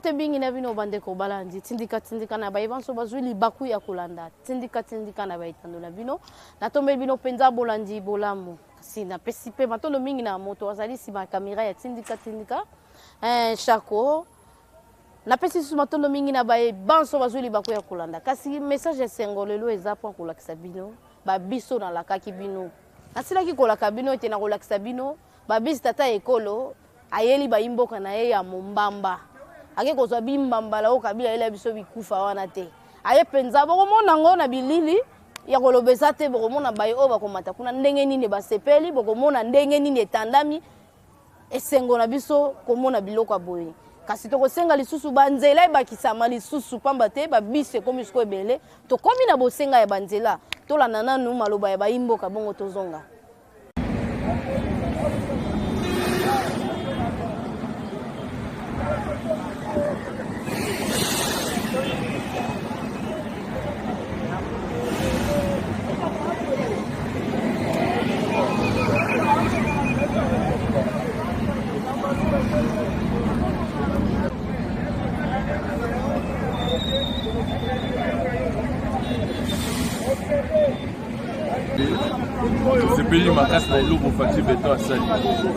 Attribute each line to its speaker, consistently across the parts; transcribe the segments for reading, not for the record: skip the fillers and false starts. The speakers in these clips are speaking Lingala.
Speaker 1: Mbote mingi na bino bandeko balandi tindika tindika na baye banso bazwi libaku ya kolanda tindika tindika na baetando na bino. Natombeli bino mpenza bolandi bolamu. Kasi napesi mpe matondo mingi na moto azali nsima ya kamera ya tindika tindika eh, Shako. Napesi lisusu matondo mingi na baye banso bazwi libaku ya kolanda. Kasi message ya esengo lelo eza mpo kolakisa bino ba biso nalakaki bino. Nasilaki kolaka bino ete nakolakisa bino ba bisi tata ya ekolo ayeli bayi mboka na ye ya mombamba. Ake kozwa bimbambala oyo Kabila ayela biso bikufa wana te. Aye mpenza bokomona yango na bilili ya koloba eza te, bokomona baye oyo bakomata kuna ndenge nini basepeli, bokomona ndenge nini etandami esengo na biso komona biloko ya boye. Kasi tokosenga lisusu banzela ebakisama lisusu, pamba te babisi ekomi sikoyo ebele, tokomi na bosenga ya banzela. Tolanda nanu maloba ya bayi mboka bongo tozonga.
Speaker 2: Tosepeli makasi na eloko Fatshi Beton asali,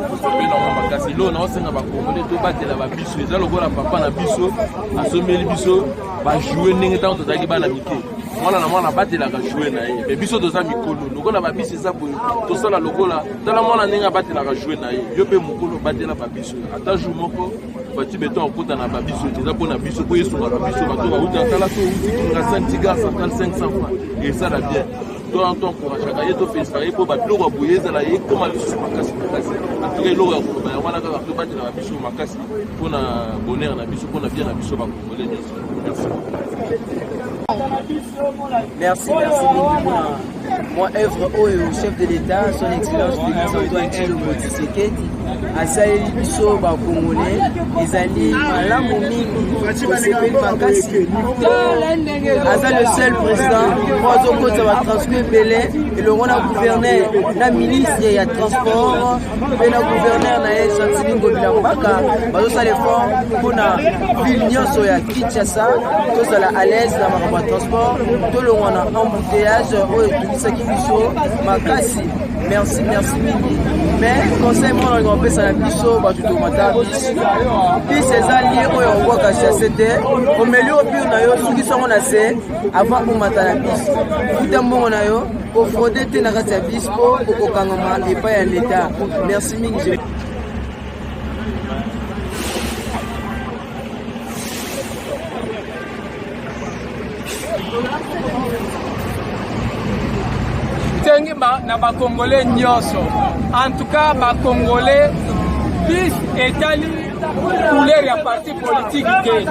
Speaker 2: tosepeli nango makasi. Eloko naosenga bakongole tobatela babiso, eza lokola papa na biso asombeli biso bajoue ndenge ntango tozalaki bana mike, mwana na mwana abatelaka joue na ye, me biso toza mikolo lokola babisi eza boye, tosala lokola tala mwana ndenge abatelaka joue na ye, yo mpe mokolo batela babiso ata jour moko. Fatshi Beton akota na babiso ete eza mpo na biso mpo esungaka biso bato bauta tala so outi Kingasani ti gare centrale 500 francs esala bien to to encourageaka ye to felicitaka ye mpo babiloko ya boye ezala ekoma lisusu makasi makasi antuka eloko ya koloba yango wana kaka tobatela babiso makasi mpo na bonheur na biso mpo na bien na biso bakongole nyonso. Merci.
Speaker 3: Merci, merci mingi mpona mwa œuvre oyo chef de l'État son excellence Félix Antoine Tshilombo Tshisekedi asaleli biso ba Congolais ezali malamu mingi, tosepeli makasi. Aza le seul président oyo azokotisa ba transport ebele elongo na gouverneur na ministre ya transport mpe na gouverneur na ye Gentiny Ngobila Mbaka bazosala effort mpona ville nyonso ya Kinshasa tozala à l'aise na makambo ya transport, tolongwa na embouteillage oyo etungisaki biso makasi. Merci, merci mingi. Mais conseil moko nalinga kopesa na biso bato tomata bisi, bisi eza lie oyo okobwaka chasse te, omeli opire na yo sukisi yango na se avant omata na bisi, futa mbongo na yo, kofraude te na kati ya bisi mpo okokangama epai ya leta. Merci mingi.
Speaker 4: Sengi na bakongole nyonso, en tout cas bakongole, bis etali couleur ya parti politique te,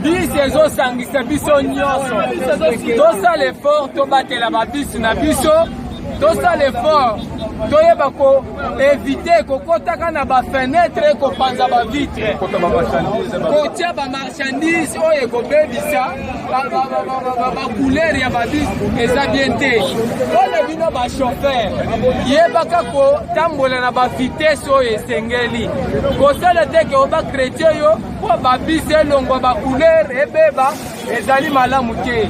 Speaker 4: bis ezosangisa biso nyonso. Tosala effort tobatela babisi na biso, tosala effort toyeba ko evite kokotaka na bafenetre, kopanza bavitre, kotia bamarchandise oyo ekobebisa bacouleur ya babisi eza bien te. Mpona bino bachauffeur, yebaka kotambola na bavitese oyo esengeli, kosala te ke oba chrétien yo mpo babisi elongwa bacouleur ebeba, ezali malamu te.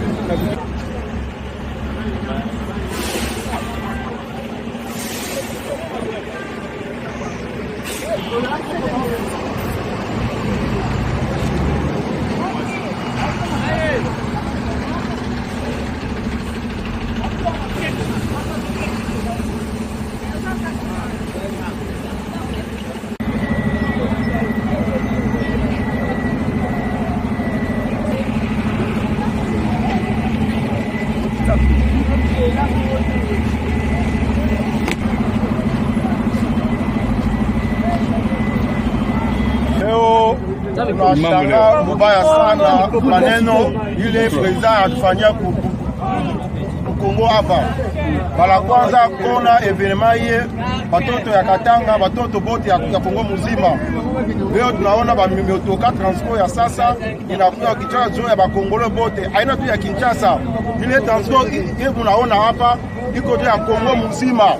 Speaker 5: Leo tunashangaa mubaya sana maneno ile president atufanyia Kongo hapa. Mara kwanza kona evenema iye batoto ya Katanga, batoto bote ya Kongo muzima. Leo tunaona ba miotoka transport ya sasa inakuwa kichazo ya bakongolo bote, aina tu ya Kinshasa. Ile transport ile munaona hapa iko tu ya Kongo muzima,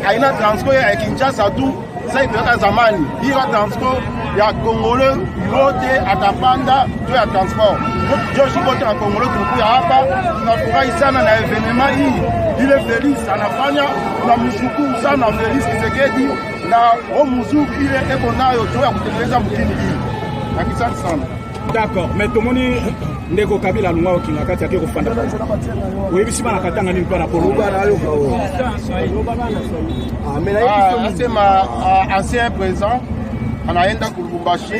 Speaker 5: aina transport ya Kinshasa tu. Sasa iko zamani, hiyo transport ya Congolais yote atapanda juu ya transport. Joshi bote na Congolais tulikuya hapa, tunafurahi sana na événement hii ile Felix anafanya, tunamshukuru sana Felix Tshisekedi na roho mzuri ile eko nayo juu ya kutengeneza mkini hii. Asante sana.
Speaker 6: D'accord, mais tomoni ndeko Kabila alongwa okinga kati ake kofanda. Oyebisi bana Katanga nini mpana polo?
Speaker 5: Ah, asema ancien président anaenda ku Lubumbashi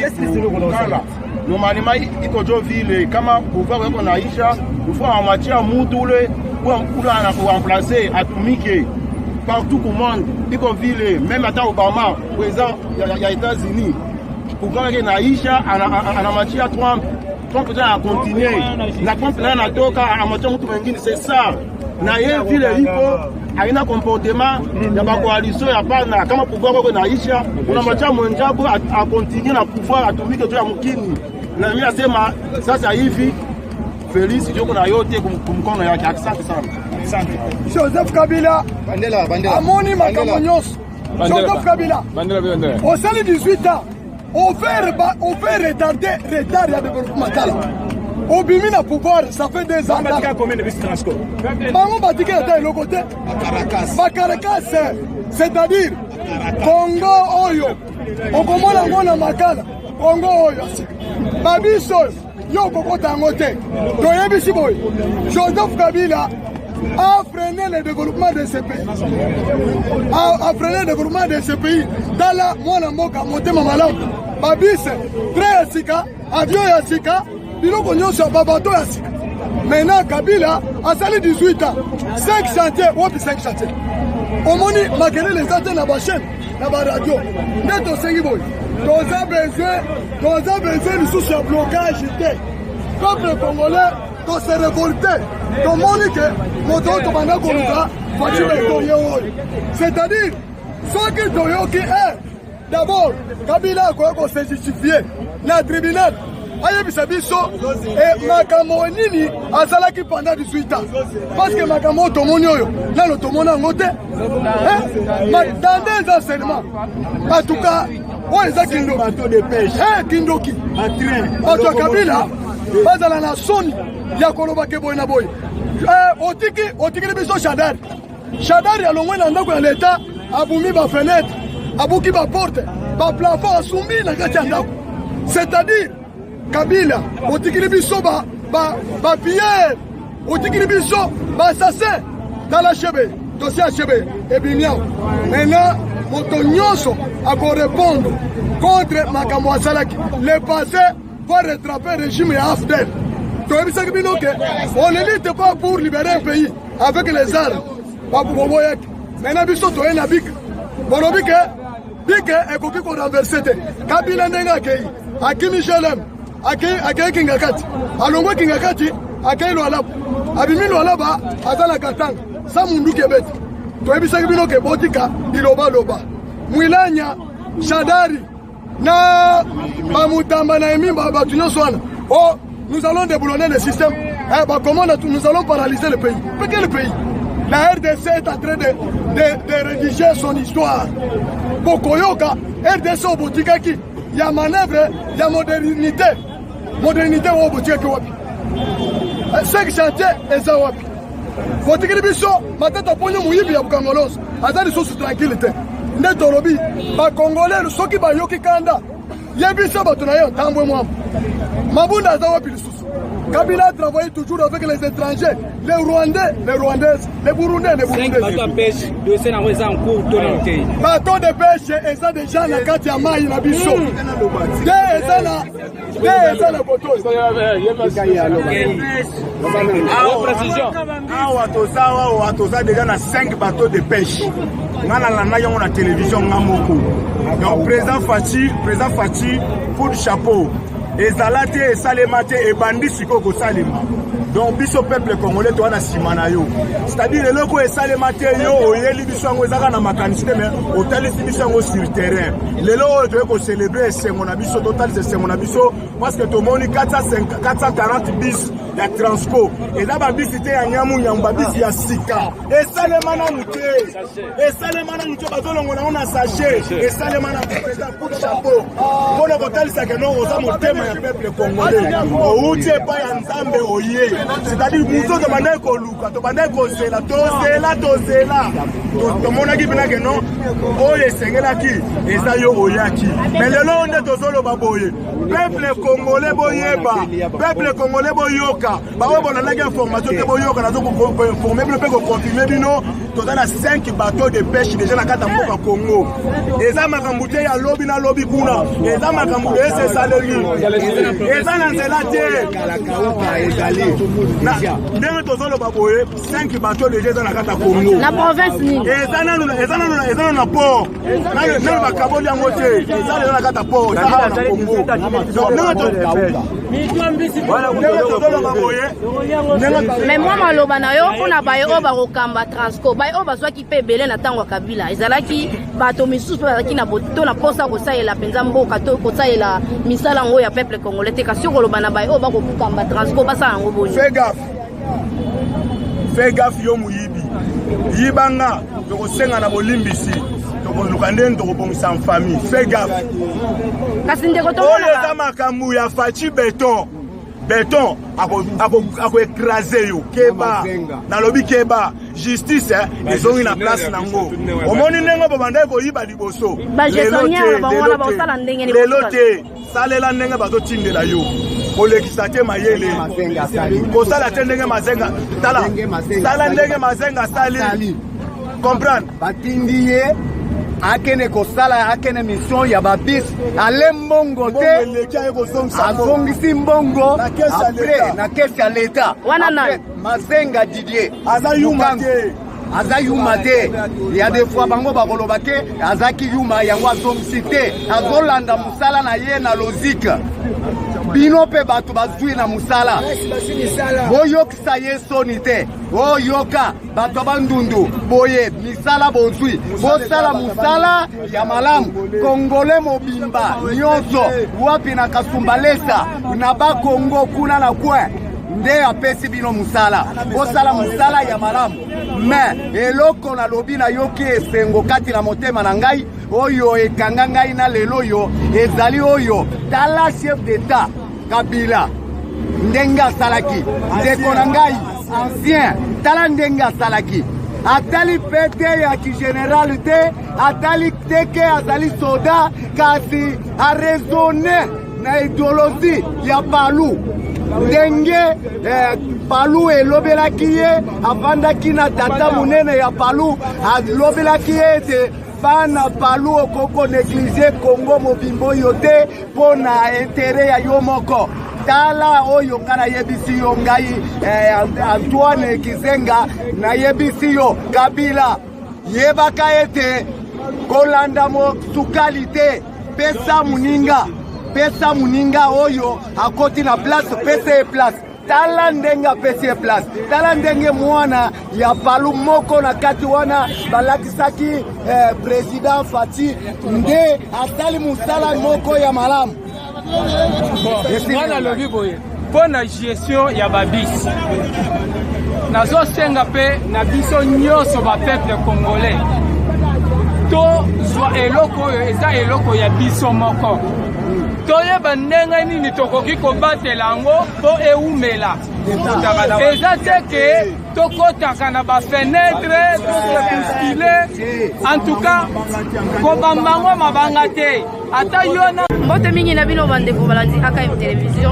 Speaker 5: kukala. Normalement iko jo vile kama pouvoir yako naisha, il amwachia mutu ule ule anakuremplacer atumike partout ku monde. Iko vile même hata Obama, président ya États-Unis, pouvoir yake naisha, anamwachia Trump. Trump tena acontinue na Trump naye anatoka, anamwachia mtu mwingine. C'est ça, na ye vile iko haina comportement ya bacoalition, hapana. Kama pouvoir yako naisha, unamwachia mwenzako acontinue na pouvoir, atumike tu ya mkini. Na mimi nasema sasa hivi Felix joko na yote kumkono yake. Asante sana.
Speaker 6: Asante.
Speaker 7: Joseph Kabila amoni makambo nyonso. Joseph Kabila osali 18 ans, ofe retarde, retard ya développement. Tala, obimi na pouvoir, ça fait 2 ans.
Speaker 6: Batika combien de bus Transco?
Speaker 7: Bango batiki ata eloko te, bacarcasses. C'est-à-dire Kongo oyo okomona yango na Makala, Kongo oyo ya sika, babus oyo yo okokota yango te. Toyebisi boye, Joseph Kabila a freiné le développement de ce pays, a freiné le développement de ce pays. Tala mwana mboka motema malamu, babus, train ya sika, avion ya sika, biloko nyonso, babateau ya sika. Maintenant Kabila asali 18 ans, 5 chantier wapi? 5 chantier omoni makelele eza te na bachaîne, na baradio. Nde tosengi boye, toza besoin lisusu ya blocage te. Peuple congolais, tose révolte. Tomoni ke moto oyo tobanda koluka, Fatshi Béton, ye oyo. C'est-à-dire soki toyoki e d'abord Kabila akoya kose justifier na tribunal, ayebisa biso e makambo nini azalaki pendant 18 ans, parce que makambo oyo tomoni oyo nano tomoni yango te. Dande eza seulement, en tout cas oyo eza kindoki, kindoki. Bato ya Kabila bazala na soni ya koloba ke boye na boye. Otiki, otikili biso Shadari. Shadari alongwe na ndako ya leta, abumi bafenêtre, abuki baporte, baplafond, asumbi na kati ya ndako. C'est-à-dire Kabila otikili biso bapierre, otikili biso baassassin. Tala Chebeya, dossier ya Chebeya ebimi awa. Maintenant moto nyonso akorépondre contre makambo asalaki. Le passé va rattraper régime ya AFDL. Toyebisaki bino ke on ne lutte pas pour libérer un pays avec les armes, boboyaki. Maintenant biso toye na bic, bolobi ke bic ekoki korenverser te. Kabila ndenge akei, akimi GLM, akei Kingakati, alongwe Kingakati, akei Lualaba, abimi Lualaba, aza na Katanga sa munduki ebeti. Toyebisaki bino ke botika bilobaloba. Mwilanya, Shadari na bamutamba na Emimba, bato nyonso wana, oh, nous allons déboulonner le système, eh, bah, comment nous allons paralyser le pays. Mais quel pays? La RDC est en train de rédiger son histoire. Bokoyoka RDC obotikaki ya manœuvre ya modernité, modernité oyo botikaki wapi? Cinq chantier eza wapi? Botikeli biso Matata Ponyo, moyibi ya Bukangolonso, aza lisusu tranquille te. Nde tolobi bakongolais soki bayoki kanda, yebisa bato na ye Ntambwe Mwamba, Mabunda aza wapi lisusu? Kabila a travaillé toujours avec les étrangers, les Rwandais, les Rwandaises, les Burundais, les Burundais.
Speaker 4: Bateau de pêche, dossier nango eza en cours to nano te?
Speaker 7: Bateau de pêche eza déjà na kati ya mai na biso te, eza na te, eza na koto.
Speaker 8: Awa toza, awa toza déjà na 5 bateaux de pêche. Nga nalanda yango na télévision nga moko. Donc président Fatshi, président Fatshi, coup de chapeau. Ezala te, esalema te, ebandi sikoyo kosalema. Donc biso peuple congolais toza na nsima na yo. C'est-à-dire eloko oyo esalema te, yo oyeli biso yango. Ezaka na makanisi te, mais otalisi biso yango sur terrain. Lelo oyo toye kocélébrer esengo na biso, totalisa esengo na biso parce que tomoni 440 bis. ya Transco. Eza babisi te ya nyamunyamu, babisi ya sika. Esalema nanu te, esalema nanu te, bazolongola yango na sachet. Esalema nanu te. Président, coup de chapeau mpona kotalisa ke non, oza motema ya peuple congolais, outi epai ya Nzambe oye. C'est-à-dire moto tobandaki koluka, tobandaki kozela, tozela, tozela, tomonaki mpena ke non, oyo esengelaki eza yo oyaki. Mais lelo oyo nde tozoloba boye, peuple congolais boyeba, peuple congolais boyoka, baoyo bolandaki information te boyoka, nazo koinforme bino mpe koconfirme bino, toza na 5 bateau de pêche déjà na kati ya mboka Congo. Eza makambo te ya lobi na lobi kuna, eza makambo ese esalemi, eza na nzela te. Ndenge tozoloba boye, 5 bateau déjà eza na kati ya Congo.
Speaker 1: Na province nini?
Speaker 8: Eza nanu, eza nanu, eza nanu na port, nanu bakaboli yango te, eza deja na kati ya port, eza awa na Congo. Donc ndenge tozoloba boye.
Speaker 1: Mais mwa maloba na yo mpona baye oyo bakokamba Transco, baye oyo bazwaki mpe ebele na ntango ya Kabila, ezalaki bato misusu mpe bazalaki na to na mposa kosalela mpenza mboka to kosalela misala yango ya peuple congolais te. Kasi okoloba na baye oyo bakokamba Transco, basala yango boni?
Speaker 8: Fais gaffe, fais gaffe, yo moyibi, yibanga, tokosenga na bolimbisi, tokoluka ndenge tokobongisa en famille. Fais gaffe.
Speaker 1: Kasi ndeko,
Speaker 8: oyo eza makambo ya Fatshi Béton. Béton akoécraser yo, keba, nalobi keba. Justice ezongi na place nango. Omoni ndenge babandaki koyiba liboso, lelo te. Salela ndenge bazotindela yo, kolekisa te mayele, kosala te ndenge Mazenga. Tala, sala ndenge Mazenga asali, comprendre.
Speaker 9: Batindi ye akende kosala, akende mission ya babus, ale mbongo te, azongisi mbongo après na caisse ya leta.
Speaker 1: Wana nani?
Speaker 9: Mazenga Didier.
Speaker 8: Aza yuma te.
Speaker 9: Aza yuma te. Ya des fois bango bakoloba ke azaki yuma, yango azongisi te. Azolanda mosala na ye na logique. Bino mpe bato bazwi na mosala, boyokisa ye soni te. Oyoka bato ya Bandundu boye, misala bozwi, bosala mosala ya malamu. Kongole mobimba nyonso wapi na Kasumbalesa na Bakongo kuna na coin nde apesi bino mosala, bosala mosala ya malamu. Mais eloko nalobi, nayoki esengo kati na motema na ngai, oyo ekanga ngai na lelo oyo ezali oyo. Tala chef d'état Kabila ndenge asalaki, ndeko na ngai ancien, tala ndenge asalaki. Atali mpe te ya kigénéral te, atali te ke azali soda, kasi araisonner na idéologie ya Palu, ndenge Palu elobelaki ye. Avandaki na tata monene ya Palu, alobelaki ye ete bana Palu, okoki konégliger Kongo mobimba oyo te mpo na intérêt ya yo moko. Tala oyo ngai nayebisi yo, ngai Antoine Kizenga nayebisi yo, Kabila, yebaka ete kolanda mosukali te. Pesa moninga, pesa moninga oyo akoti na place, pesa ye place. Tala ndenge apesi ye place, tala ndenge mwana ya Palu moko na kati wana balakisaki président Fatshi nde asali mosala moko ya malamu.
Speaker 4: Nga nalobi boye mpo na gestion ya babus, nazosenga mpe na biso nyonso bapeuple congolais tozwa eloko oyo eza eloko ya biso moko, toyeba ndenge nini tokoki kobatela yango mpo ewumela. Eza te ke tokɔtaka na bafenêtre, tose bousculer, en tout cas kobamba yango mabanga te, ata yo na
Speaker 1: Mbote mingi na bino bandeko balandi AKM Télévision.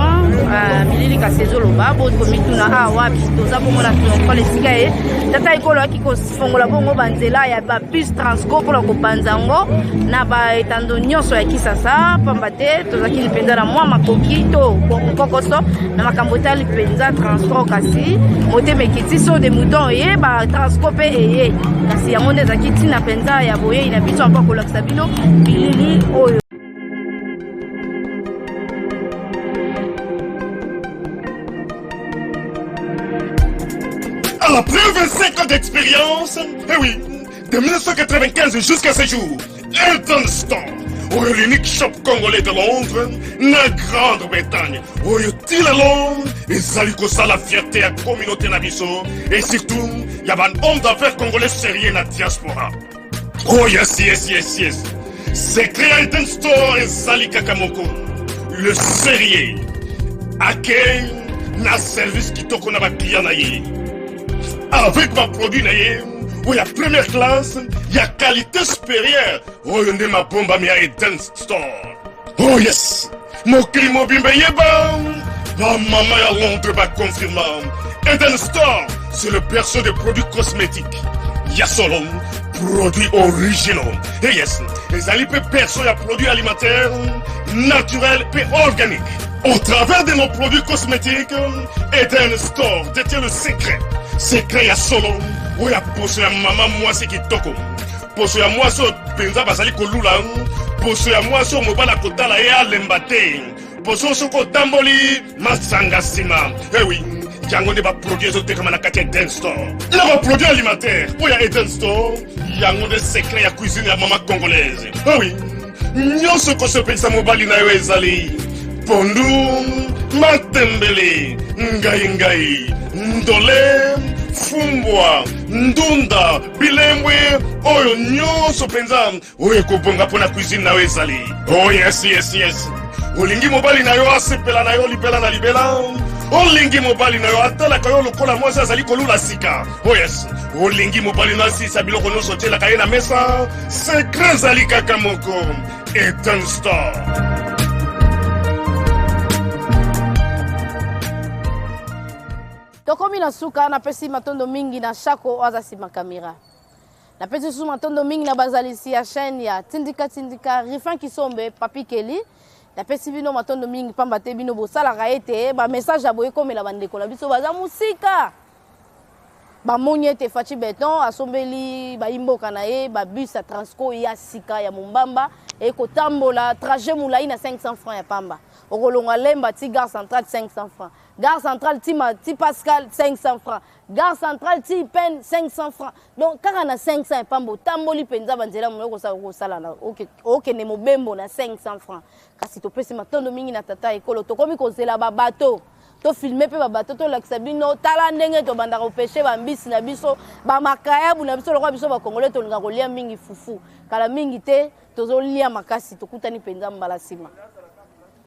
Speaker 1: Milili kasi ezoloba bokomituna awa wapi toza bongo na triomphal, esika ye tata ekolo ayaki kofongola bongo banzela ya babus Transco mpona kopanza yango na baetando nyonso ya Kisasa, pamba te tozalaki mpenza na mwa makoki to nkokoso na makambo etali mpenza transport. Kasi motema ekiti, saut de mouton eye, batransco mpe eye. Kasi yango nde ezalaki ntina mpenza ya boyei na biso mpo kolakisa bino bilili oyo.
Speaker 10: Après 25 ans d'expérience, eh oui, de 1995 jusqu'à ce jour, un instant. Oyo l'unique shop congolais de Londres na Grande-Bretagne. Oyo ti lelo ezali kosala fierté ya communauté na biso et surtout ya ba hommes d'affaires congolais sérieux na diaspora. Oh yes, yes, yes, yes. Secret ya Eden Store ezali kaka moko. Le sérieux. Accueil na service kitoko na ba clients na ye. Avec ba produits na ye oyo ya première classe ya qualité supérieure oyo nde mabombami ya Eden Store. Oh yes! Mokili mobimba eyeba bamama ya Londres baconfirma Eden Store, c'est le berceau des produits cosmétiques. Ya solo, produits originaux. Et yes, ezali mpe berceau ya produits alimentaires naturels mpe organiques. Au travers de nos produits cosmétiques, Eden Store détient le secret. Secret ya solo, oyo ya poso ya mama mwasi kitoko. Poso ya mwasi oyo mpenza bazali kolula, poso ya mwasi oyo mobali akotala ye alemba te, poso soki otamboli masanga nsima. Ewi, yango nde baproduit ezotekama na kati ya Eden Store na baproduit alimentaire oyo ya Eden Store. Yango nde secret ya cuisine ya mama congolaise. Ewi, nyonso kosepelisa mobali na yo ezali pondu, matembele, ngai ngai, ndole, fumbwa, ndunda, bilembwe, oyo nyonso mpenza oyo ekobonga mpo na cuisine na yo ezali. Oh yes, yes, yes. Olingi mobali na yo asepela na yo libela na libela? Olingi mobali na yo atalaka yo lokola mwasi azali kolula sika? Oh yes. Olingi mobali na asisa biloko nyonso otielaka ye na mesa? Secret ezali kaka moko, Eden Store.
Speaker 1: Tokomi na suka, napesi matondo mingi na Shako oyo aza nsima kamera. Napesi lisusu matondo mingi na bazalisi ya chaîne ya Tindika Tindika, Rifin Kisombe, Papi Kelly. Napesi bino matondo mingi pamba te bino bosalaka ete ba message ya boye ekomela bandeko na biso baza mosika. Bamoni ete Fatshi Beton asombeli bayimboka na ye ba bus ya Transco ya sika ya Mombamba ekotambola trajet molai na 500 francs ya pamba. Okolongwa Lemba ti gare centrale 500 francs. Gare centrale ti, ma, ti Pascal 500 francs. Gare centrale ti Pen 500 francs. Donc kaka na 500 ya pamba otamboli mpenza banzela molai okosala na okende mobembo na 500 francs. Kasi topesi matondo mingi na tata ekolo, tokomi kozela ba bateau. To filmer pe ba bateau, tolakisa bino tala ndenge tobandaka kopeshe ba mbisi na biso, ba makayabu na biso lokola biso ba Congolais tolingaka kolia mingi fufu. Kala mingi te tozolia makasi, tokutani mpenza mbala nsima.